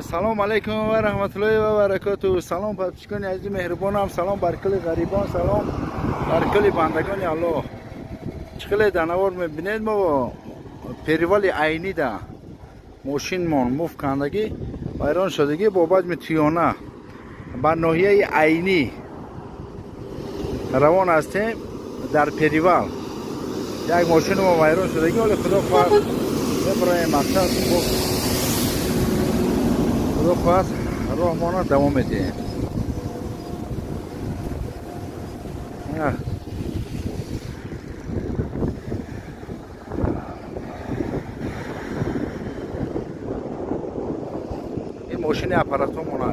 Салом алейкум ва раҳматуллоҳи ва баракоту. Салом подписчикони азизи меҳрубонам, салом бар кулли ғарибон, салом бар кулли бандагони Аллоҳ. Чӣ хеле дар навор мебинед, мо перевали Айнида мошинмон муфт кандагӣ вайрон шудагӣ бо баҷми Тиёна ба ноҳияи Айнӣ равон ҳастем. Дар перевал як мошини мо вайрон шудагӣ, ҳоле худо хоҳад мебароем мақсад, худо хоҳад роҳмона давом медиҳем. Ин мошини аппаратҳомона.